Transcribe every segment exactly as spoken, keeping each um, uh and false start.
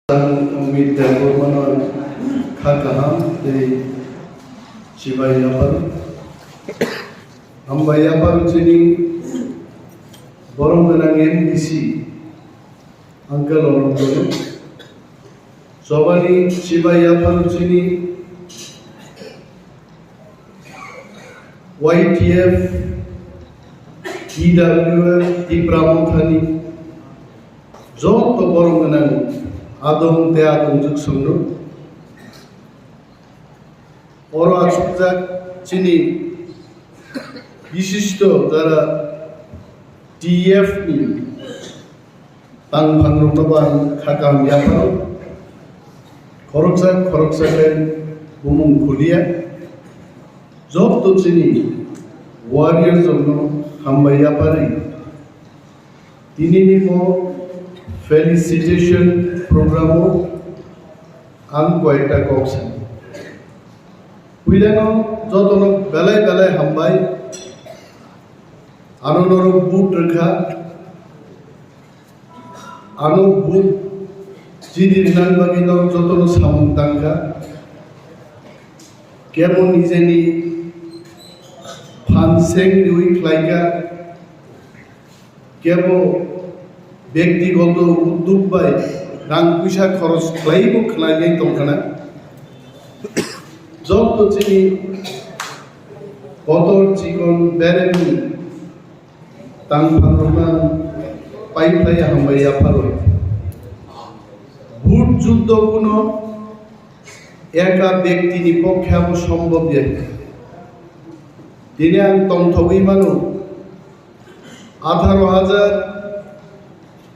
Ang Amit Debbarmano kha kaham tei chibai yaphar. Hambai yaphar chini borom gwnang M D C uncle Anantono. Chobani chibai yaphar chini Y T F, T W F, Tipra Mothani, joto borom gwnang adong tei adongjwk songno. Oro achukjak chini bishisto jara T F ni tangphangrokno bo ang kha kaham yapharo. Khoroksa khoroksa khe bumung khuliya. Joto chini warriors rokno hambai yapharwi. Tinini bo felicitation program o ang koyekta kok sani. Puilano jotono belai belai hambai. Ano norok vote rwkha. Ano vote chini rinani bagwi norok jotono samung tangkha. Kebo nijeni phan seng riwi khlaikha. Kebo bektigoto uddog bai rang puisa khoros khlaiwi bo khlainai tongkhana. Joto chini kotor chikon beremni tangphangrokno ang paiphlai hambai yapharwi. Vote juddo kuno eka bektini pokkhe abo sombhob ya. Tini ang tongthogwi mano, atharo hajar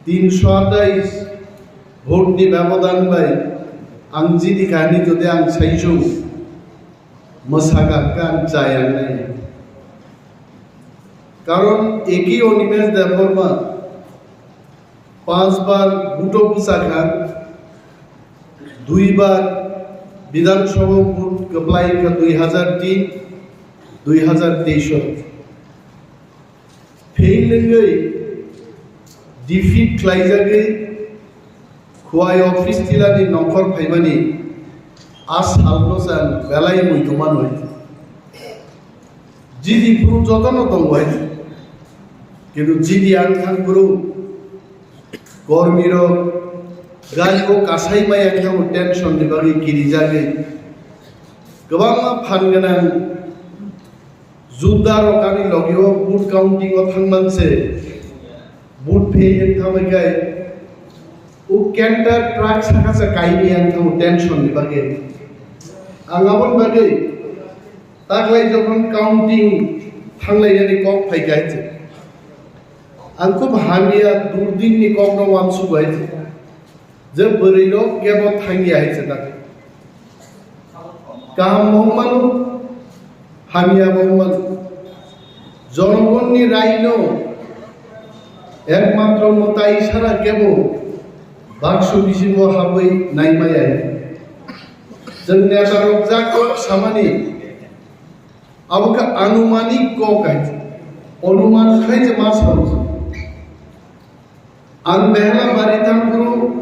tinsho atais vote ni bebodan bai ang jidi kahini jodi ang saichung mwsakha khe ang chaya nai. Karon eki Animesh Debbarma panch bar vote o bwsakha, dui bar Bidhan Sabha vote kwplai wngkha dui hazar tin, dui hazar teis o. Fail wngwi defeat khlaijagwi Khwai office tilani nongkhor phaimani a salno chwng belai muitu manwi. Jidi phuru jotono tongo hai. Kintu jidi ang thang phuru kormirok gari o kasai maya khe tension ni bagwi kirijagwi kwbangma phan gwnang Judda rok ani logi o vote counting o thangman se vote pheyeng thamwi kai o canter truck saka sa kaini ang thango tension ni bagwi. Ang aboni bagwi taklai jokhon counting thanglai yani kok phai kai se. Ang khub hamya durdin ni kok no wansuk hai se. Je bwrwi rok kebo thangya hai se tak. Kaham bo wng mano, hamya bo wng mano. Jonogonni raino ekmatro mwtai sara kebo baksu bisingo habwi naimaya. Chwng neta rok jak kok samani abo khe anumanik kok hai. Onuman khlai je ma sao. Ang Behlabari thangphuru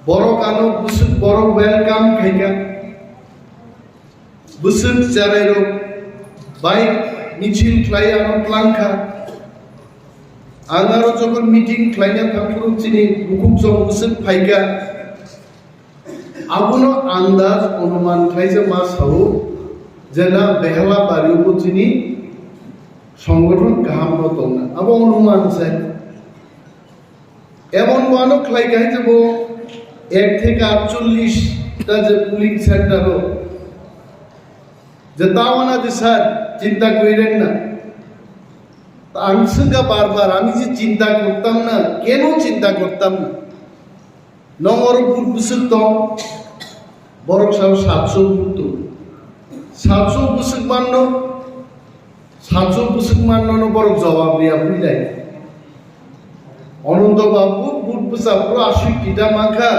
borok ano bwswk borok welcome khaikha. Bwswk cherairok bike michil khlai ano tlangkha. Ang aro jokhon meeting khlaina thangphuru chini bukhuk chwng bwswk phaikha. Abono andaj onuman khlaijak ma sao je na Behlabari o chini songgothon kaham no tongna. Abo onuman se. Emon wano khlai kha je bo ek theke atchollish ta je polling center o je tawana je sir chinta koi rengna. Ang swngkha bar bar, "Ami je chinta kortam na, keno chinta kortam na?" Nong oro bwswk tong, borok sao satso bwswk tong. Satso bwswk manno, satso bwswk manno no borok jawab riya phuilai. Ananto babu, vote bwsa phuru aswk tita mankha,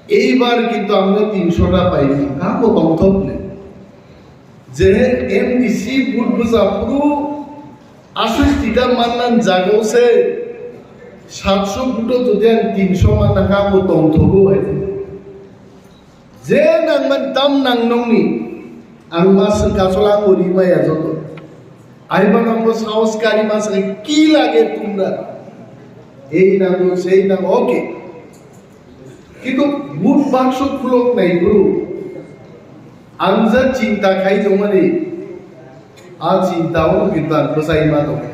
eibar kintu amno tinsho ta paimani, kamo tongthok le. Je M D C vote bwsa phuru aswk tita mannan jagao se Satso buto jodi ang tinso manna kha, amo tongthogo hai. Je nangman tam nang nongni, ang ma swngkasola amo rimaya joto. Aiba nangbo saos kari ma swngkha, ki lage tumra? Ei nango, sei nango, okay. Kintu vote bakso khulok nai bro. Ang je chinta khai tongmani, a chinta o kintu ang bwsai ma tongkha.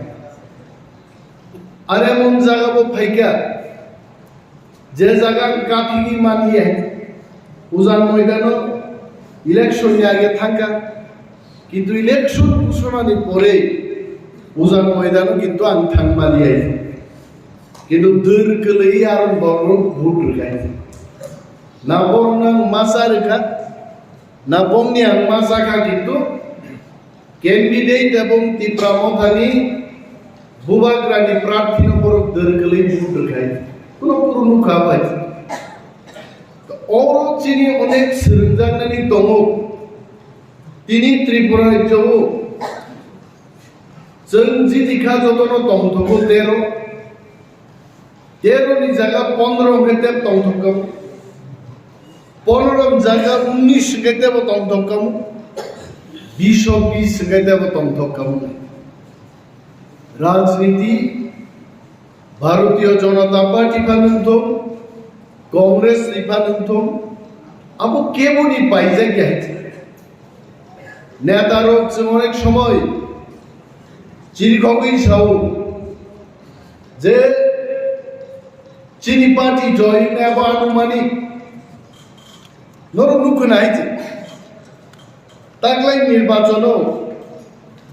Are mon jaga bo phaikha, je jaga ang kathini mani hai, ujan moidano election ni age thangkha, kintu election ghosona ni pore ujan moidano kintu ang thang mani hai, kintu dur kwlwi aro borok vote rwkha. Na borok nang masa rwkha, na bongni ang masa kha, kintu candidate ebong Tipra Mothani bubagrani prarthino borok dwrwgwlwi vote rwkhai. Kuno kuru nukha bai. Oro chini onek swrwngjaknani tongo. Tini Tripura rajyo o chwng jidikha jotono tongthogo tero. Tero ni jaga pondro hwnkhe tebo tongthok kamo. Pondro ni jaga unnis hwnkhe tebo tongthok kamo. Bish o bish hwnkhe tebo tongthok kamo. Rajniti Bharatiya Janata Party pha nungthok, Congress ni pha nungthok, abo keboni paijak ya hai. Neta rok chwng onek somoi chirikhogwi sao je chini party joy wngnai abo anumanik. Norok nukho nai je taklai nirbachono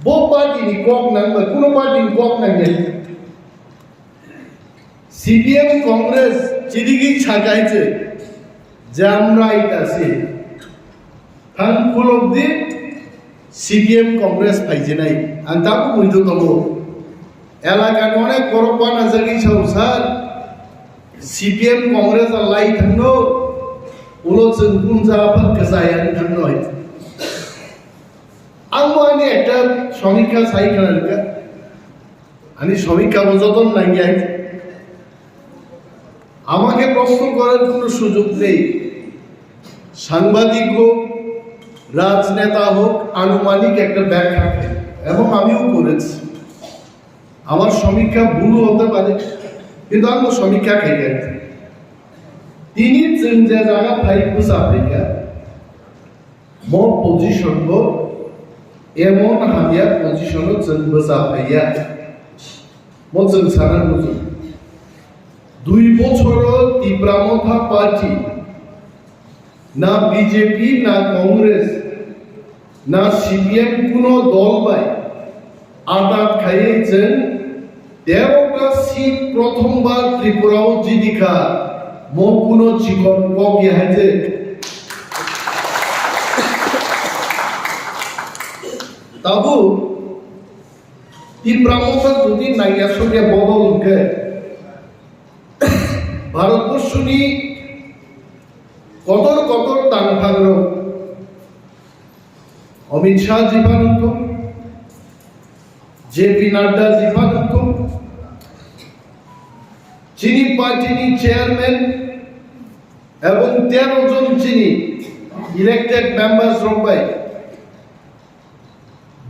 bo party ni kok nang bai kuno party ni kok nang ya. C P M Congress chirigwi sakai se jamrai ta se thang khulok di C P M Congress phaijinai ang tabuk muitu tongo. Elaka ni onek borok wana jagwi sao sir, C P M Congress a lai thangno ulo chwng punja aphang kwchaya thangno hai. Ang bo ani ekta somikha sai khna rwkha. Ani somikha bo joto nang ya. আমাকে প্রশ্ন করার কোনো সুযোগ নেই। সাংবাদিক হোক, রাজনেতা হোক, আনুমানিক একটা ব্যাখ্যা থাকে, এবং আমিও করেছি। আমার সমীক্ষা ভুল হতে পারে, কিন্তু আমি সমীক্ষা খাই আর কি। তিনি যে জায়গা ফাইভ বুঝা ফাইকা, Mo position bo emon hamya position o chwng bwcha phaiya. Mo chwng sana muchung. Dui bochoro Tipra Motha Party na B J P na Congress na C P M kuno dol bai atat khaiwi chwng tero ta seat prothombar Tripura o jidikha, mo kuno chikon kok ya hai je. Tabuk Tipra Motha jodi naiya sokya bodol hwnkhe Bharatborsoni kotor kotor tangphangrok Amit Shah ji pha nungthung, J P Nadda ji pha nungthung, chini party ni chairman ebong tero jon chini elected members rok bai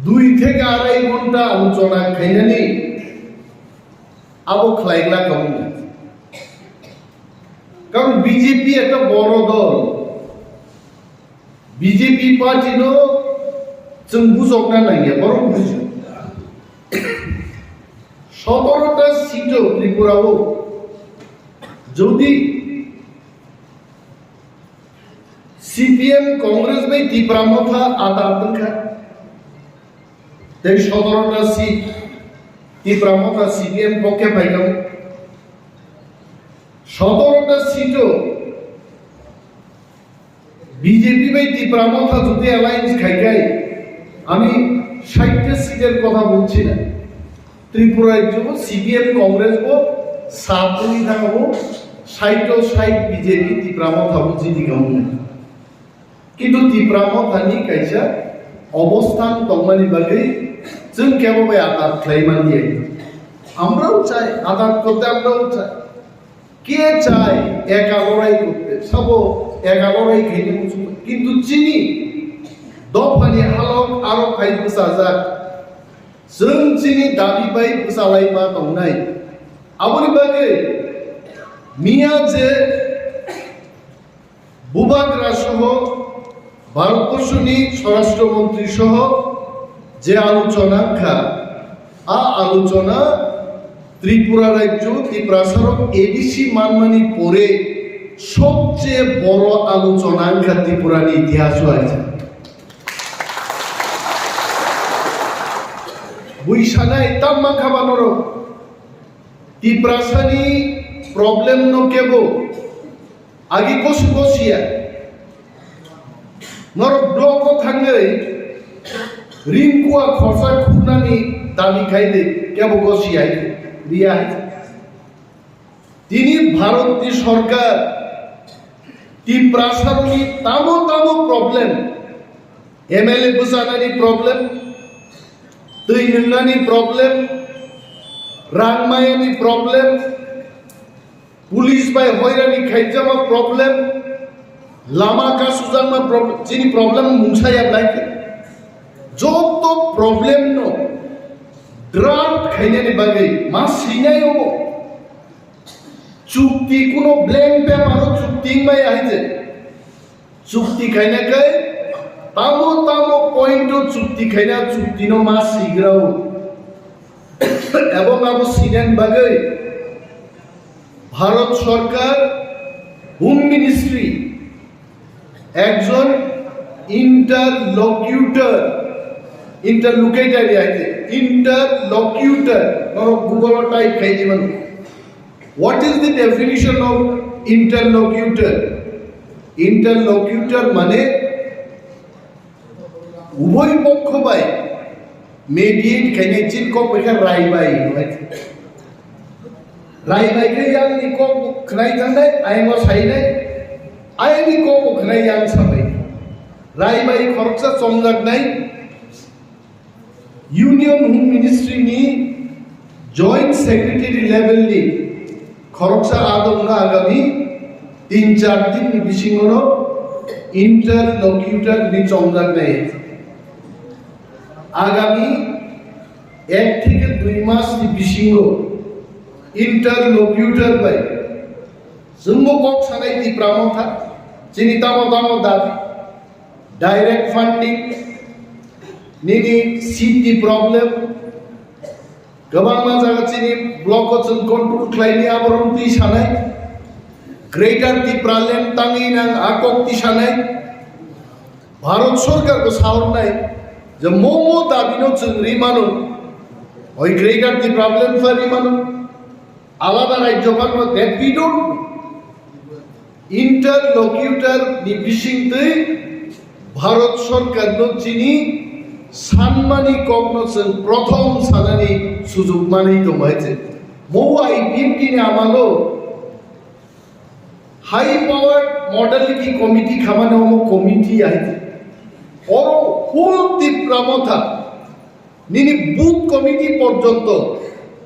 dui theke arai ghonta alochona khainani abo khlai glak kha wngkha. Karon B J P ekta boro dol, B J P party no chwng bujokna nangya, borok bujo. Sotoro ta seat o Tripura o jodi C P M Congress bai Tipra Motha atat wngkha, tei sotoro ta seat Tipra Motha C P M pokhe phaikha. Sotoro ta seat o B J P bai Tipra Motha jodi alliance khai khai, ami sait ta seat er kotha bolchi na. Tripura rajyo bo C P M Congress bo sat wngwi thangbo, sait o sait B J P Tipra Motha bo jidi kha wngwi. Kintu Tipra Motha ni kaisa obosthan tongmani bagwi chwng kebo bai atat khlai manya. আমরাও চাই, আদান করতে আমরাও চাই। কে চায় একা লড়াই করতে? সব একা লড়াই খেলে বুঝবো। কিন্তু চিনি দফানি হালক আরো খাই বুঝা যাক। Chwng chini dabi bai bwchalai ma tongnai. Aboni bagwi miya je Bubagra soho Bharatborsoni Swarashtra Montri soho je alochona wngkha, a alochona Tripura rajyo Tiprasarok A D C manmani pore sobcheye boro alochona wngkha Tripurani itihaso aisa. Bui sanai tam mankha ba norok. Tiprasani problem no kebo agi kosu kosiya. Norok block o thangwi ringkua khorsa khurnani dabi khai de kebo kosiya riya. Tini Bharatni sorkar Tiprasarokni tamo tamo problem, M L A bwchanani problem, twi nwngnani problem, rang mayani problem, police bai hoirani khaijama problem, lama kasujakma problem, chini problem mungsa ya lai khe. Joto problem no draft khainani bagwi ma sinai obo. Chukti kuno blank paper o chukti wngmaya hai je. Chukti khaina khe tamo tamo point o chukti khaina chukti no ma sigrao. Ebong abo sinan bagwi Bharat Sorkar Home Ministry ekjon interlocutor, interlocutor ya, interlocutor, norok Google o type khai di mano. What is the definition of interlocutor? Interlocutor mane ubhoi pokho bai mediate khainai, chini kok bai khe rai bai hinwi. Rai bai khe yang ni kok khnai thangnai, ayang o sainai, ayang ni kok khnai yang sabai. Rai bai khoroksa chongjaknai. Union Home Ministry ni Joint Secretary level ni khoroksa adong no agami tin char din ni bisingo no interlocutor ni chongjak nai. Agami ek theke dui mas ni bisingo interlocutor bai chwngbo kok sanai Tipra Motha, chini tamo tamo dabi. Direct funding, nini seat ni problem, kwbangma jaga chini block o chwng control khlaini aborok twi sanai, Greater Tipraland tangwi nang a kok twi sanai, Bharat Sorkar bo sahornai je mo mo dabi no chwng ri mano, oi Greater Tipraland pha ri mano, alada rajyo pha no, that we don't know. Interlocutor ni bisingtwi Bharat Sorkar no chini sanmani kokno chwng prothom sanani sujuk manwi tongo hai se. Mo I P F T ni amalo high powered modality committee khamani omo committee hai se. Oro whole Tipra Motha nini booth committee porjonto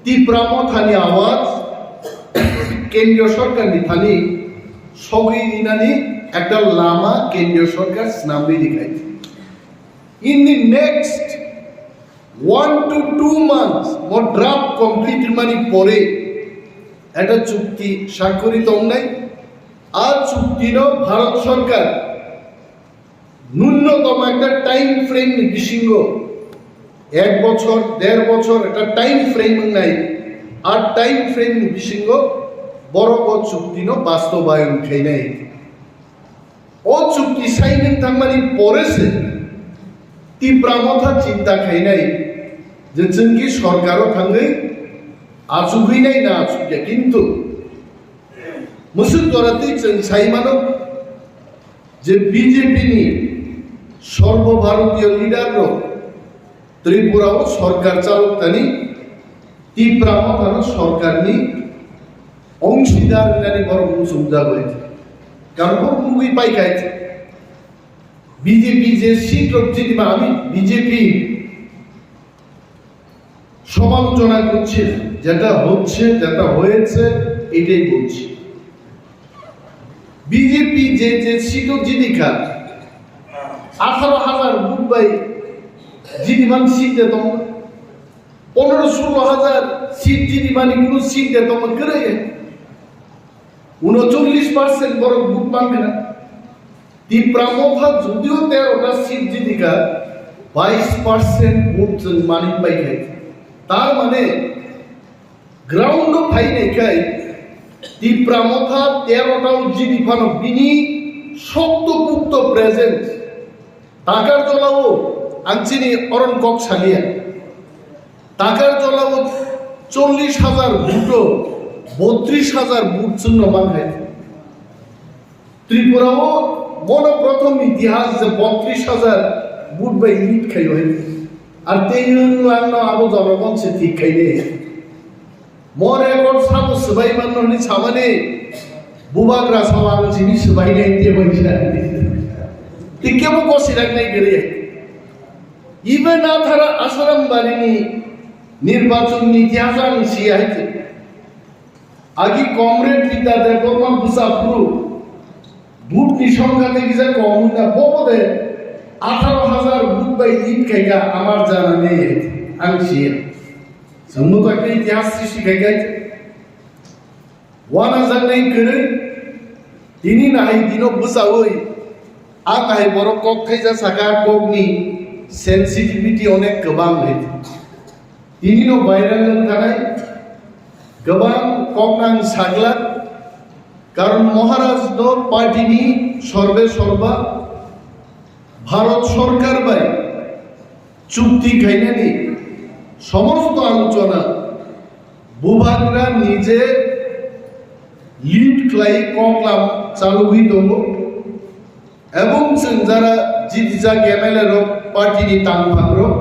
Tipra Mothani awaj kendriyo sorkarni thani sogwi rinani ekta lama kendriyo sorkar snamwi rikhai. In the next one to two months mo draft complete rimani pore ekta chukti sakori tongnai. A chuktino Bharat Sorkar nunnotom ekta time frame ni bisingo, ek bochor, der bochor ekta time frame wngnai, a time frame ni bisingo borok o chukti no bastobayon khainai. O chukti signing thangmani pore se Tipra Motha chinta khainai je chwngki sorkaro thangwi achugwi nai na achukya, kintu Musuk jora twi chwng sai mano je B J P ni Sarbo Bharatiyo leader rok Tripura o sorkar chalok tani Tipra Mothano sorkar ni ongsidar wngnani borok muchungjago. Karon bo mungwi pai kha B J P je seat rok jini ma ami B J P সমালোচনা করছে, যেটা হচ্ছে, যেটা হয়েছে, এটাই বলছি। বিজেপি যে যে সিটও জিতে খায়, আঠারো হাজার ভোট bai জিতে মান সিট দে তখন, পনেরো ষোলো হাজার সিট জিতে মানে কোনো সিট দে তখন করে উনচল্লিশ পার্সেন্ট বড় ভোট মানবে না। তিপ্রা মথা যদিও তেরোটা সিট জিতে খায়, বাইশ পার্সেন্ট ভোট চুন মানি পাই খায়। তার মানে গ্রাউন্ডও ফাইনাইকাই তিপ্রা মথা তেরোটাও জিবি ফানো বিনি শক্তপুক্ত প্রেজেন্স। তাকার জলাও আংচিনি অরণ কক সালিয়া। তাকার জলাও চল্লিশ হাজার ভোটও বত্রিশ হাজার ভোট চুন্ন মানহাই। ত্রিপুরাও মনো প্রথম ইতিহাস যে বত্রিশ হাজার ভোট bai lead খাইও হইতে। আর তেইন লাখ নো আবো জনগণ সে ঠিক খাইলে। Mo record sabo swbai manno hwnwi samani bubagra sao ang chini swbai nai te bai sa. Ti kebo gosi rak nai gere. Even athara Asaram barini nirbachon ni itihas ang si hai te. Agi Comrade Bidya Debbarma bwsa phuru vote ni songkha tei kisa kom wngkha, bo bo de atharo hazar vote bai lead khaikha amar jana nei ang siya. Chwngno to ekta itihas srishti khaikha. Wana jaknai kwrwi tini nahai dino bwchaui a nahai borok kok thaisa saka kokni sensitivity onek kwbang lai. Tinino viral wngkhanai kwbang koknang saglak, karon Maharaj no party ni sorbe sorba Bharat Sorkar bai chukti khainani somosto alochona Bubagra nije lead khlai koklam chalugwi tongo. Ebong chwng jara jitijak M L A rok party ni tangphang rok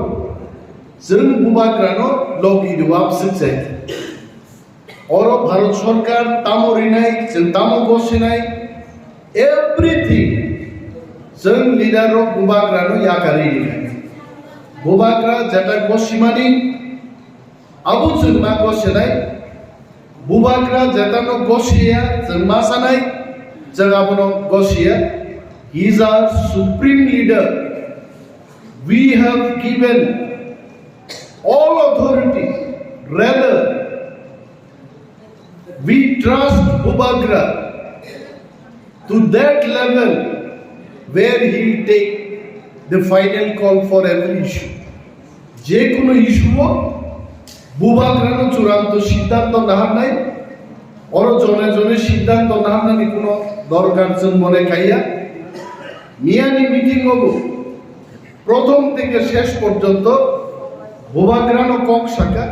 chwng Bubagra no logi rwap swk chai. Oro Bharat Sorkar tamo rinai, chwng tamo gosinai, everything chwng leader rok Bubagra no yakarwi rinai. Bubagra jeta gosimani abo chwng ma gosinai. Bubagra jetano gosiya, chwng ma sanai, chwng abono gosiya. He is our supreme leader. We have given all authority. Rather, we trust Bubagra to that level where he will take the final call for every issue. যে কোনো ইস্যুও Bubagrano চূড়ান্ত সিদ্ধান্ত নাহারনাই, oro jone jone সিদ্ধান্ত নাহারনানি কোনো দরকার chwng mone kaiya. Miyani meeting obo প্রথম থেকে শেষ পর্যন্ত Bubagrano kok saka,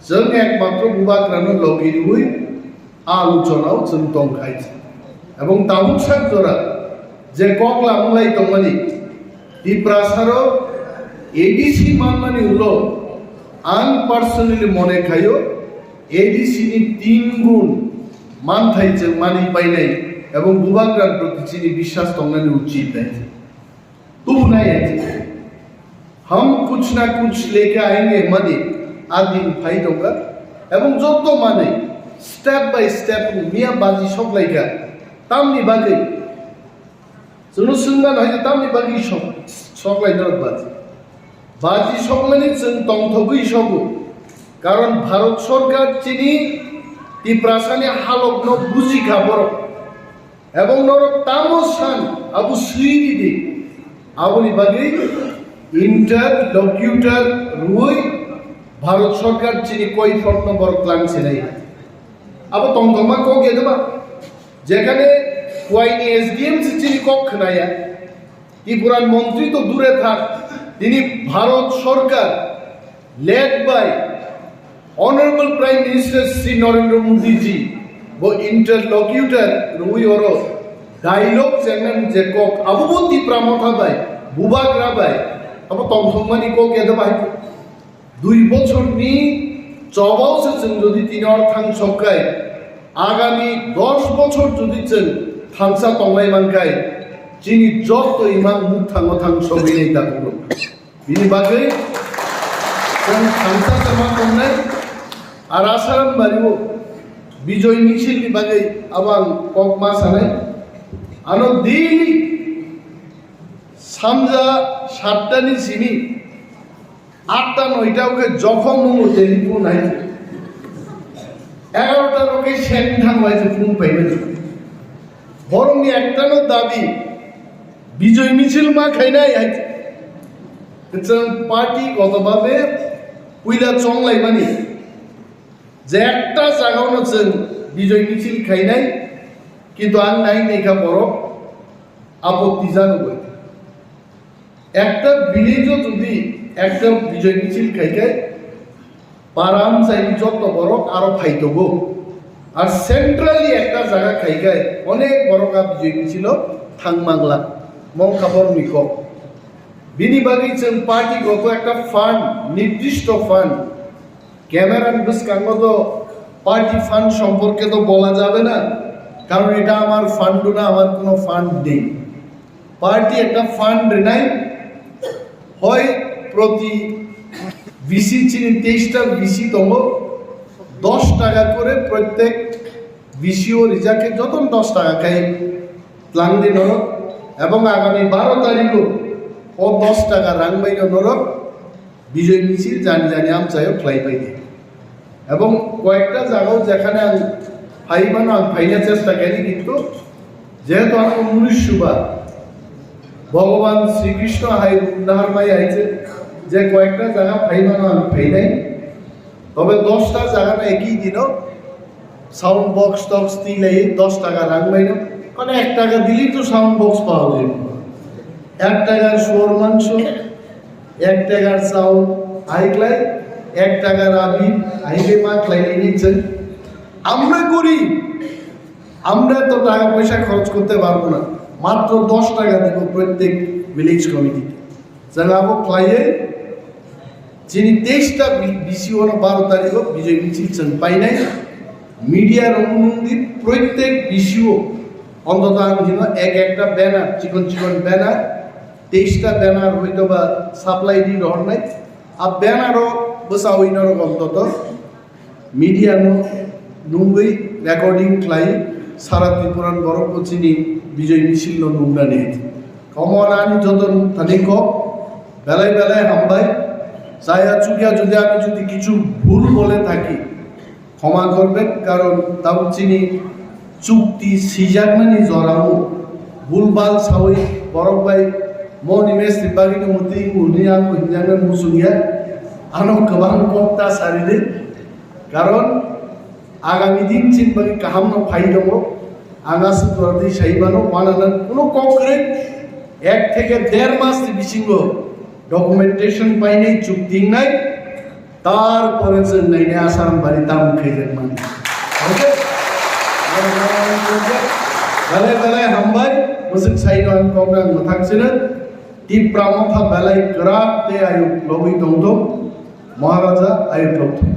chwng একমাত্র Bubagrano logi rwi alochonao chwng tongkhai. Ebong tabuk sak jora je kok lamlai tongmani Tiprasaro A D C manmani ulo ang personally mone khaio A D C ni tin gun manthai chwng mani painai ebong Bubagra proti chini biswas tongnani uchit nai. Tubunai hai. Hum kuch na kuch leke aayenge mani adin phai tongkha. Ebong joto mani step by step miya baji soklaikha. Tamni bagwi? Chwngno swngmano hai tamni bagwi sok-, soklaina baji? Baji sokmani chwng tongthogwi sogo. Karon Bharat Sorkar chini Tiprasani halokno bujikha borok. Ebong norok tamo san abo swi ridi. Aboni bagwi interlocutor rwui Bharat Sorkar chini koi phokno borok tlang sinai. Abo tongthokma kok ya deba? Jekhane kuaini S D M se chini kok khnaya. Tipuran montri to dure thak, tini Bharat Sorkar led by Honorable Prime Minister Shri Narendra Modi ji bo interlocutor rwui oro dialogue channel je kok abo bo Tipra Motha bai, Bubagra bai, abo tongthokmani kok ya deba hai. Dui bochorni chobao se chwng jodi tini or thang sokkai, agami dos bochor jodi chwng thansa tonglai mankai, chini jotto imang muk thango thang sogwi nai dakugo. Bini bagwi Chwng thamsa se ma tongnai, ar Asaram bari o Bijoy Michil ni bagwi abo ang kok ma sanai. Ano daily sanja satta ni simi atta noita o khe jokhom nungo telephone hai. Egarota ro khe seng thang bai se phone pai nai. Borok ni ekta no dabi, Bijoy Michil ma khainai hai. Chwng party goto babe puila chong lai mani. Je ekta jaga no chwng Bijoy Michil khainai, kintu ang nai nai kha borok apotti jano bai. Ekta village o jodi ekta Bijoy Michil khai khai, para amchaini jotto borok aro phai tongo. Ar centrally ekta jaga khai khai onek borok a Bijoy Michilo thang mangla. Mongkha borokni kok. Bini bagwi chwng party goto ekta fund, nirdishto fund, camera ni bwskango to party fund সম্পর্কে তো বলা যাবে না, কারণ এটা আমার ফান্ড না, আমার কোনো ফান্ড নেই। Party একটা ফান্ড rinai, হয় প্রতি ভিসি, chini তেইশটা ভিসি tongo, দশ টাকা করে প্রত্যেক ভিসিও rijak khe jotono দশ টাকা khai tlang di norok, ebong agami বারো তারিখও o দশ টাকা rang bai norok Bijoy Michil jani jani amchaio khlai pai di. Ebong koyekta jagao jekhane ang phai mano, ang phaina chesta khaini, kintu jehetu ang munusyo ba, Bhogoban Sri Krishno hai ruk nahar mai hai je, je koyekta jaga phai mano ang phainai. Tobe dosta jaga no eki dino sound box tox twi lai dos taka rang maino. Kono ek taka dili to sound box pawa jai. Ek takar suor mangso, ek takar sound, hai klai, ek takar abir, hai be ma klai lai ni chwng. আমরা গরিব, আমরা তো টাকা পয়সা খরচ করতে পারবো না, মাত্র দশ টাকা দেব প্রত্যেক ভিলেজ কমিটিতে। Chwng abo khlaiwi chini তেইশটা বি-, বিসিও no বারো তারিখও বিজয় মিছিল chwng painai। Media rok nungdi প্রত্যেক বিসিও অন্তত ang hino ek ekta banner, chikon chikon banner, তেইশটা ব্যানার হয়তো বা supply di rohornai। A banner o bwchawi norok অন্তত media no nungwi recording khlai sara Tripuran borok bo chini বিজয় মিছিল no nungnani hai. Omo ani joto thani kok belai belai hambai. Chaya chukya jodi ami jodi kichu bhul bole thaki, khoma korben, karon tabuk chini chukti sijakmani jorao bhul bal sawi borok bai moni mesti bagino muti uni ang hinjakna musungya, ano kwbang kok ta saride. Karon agami din chini bagwi kaham no phai tongo. Ang aswk jora twi sai mano, one hundred kuno kok kwrwi, ek theke der mas ni bisingo documentation painai, chukti wngnai, tarpore chwng nainai Asaram bari tamo khaijak mani. Okay? Belai belai hambai, mwswk saino ang kok ang mwthang sino, Tipra motha belai kwrak tei ayuk logwi tongthok, Maharaja ayuk logthok.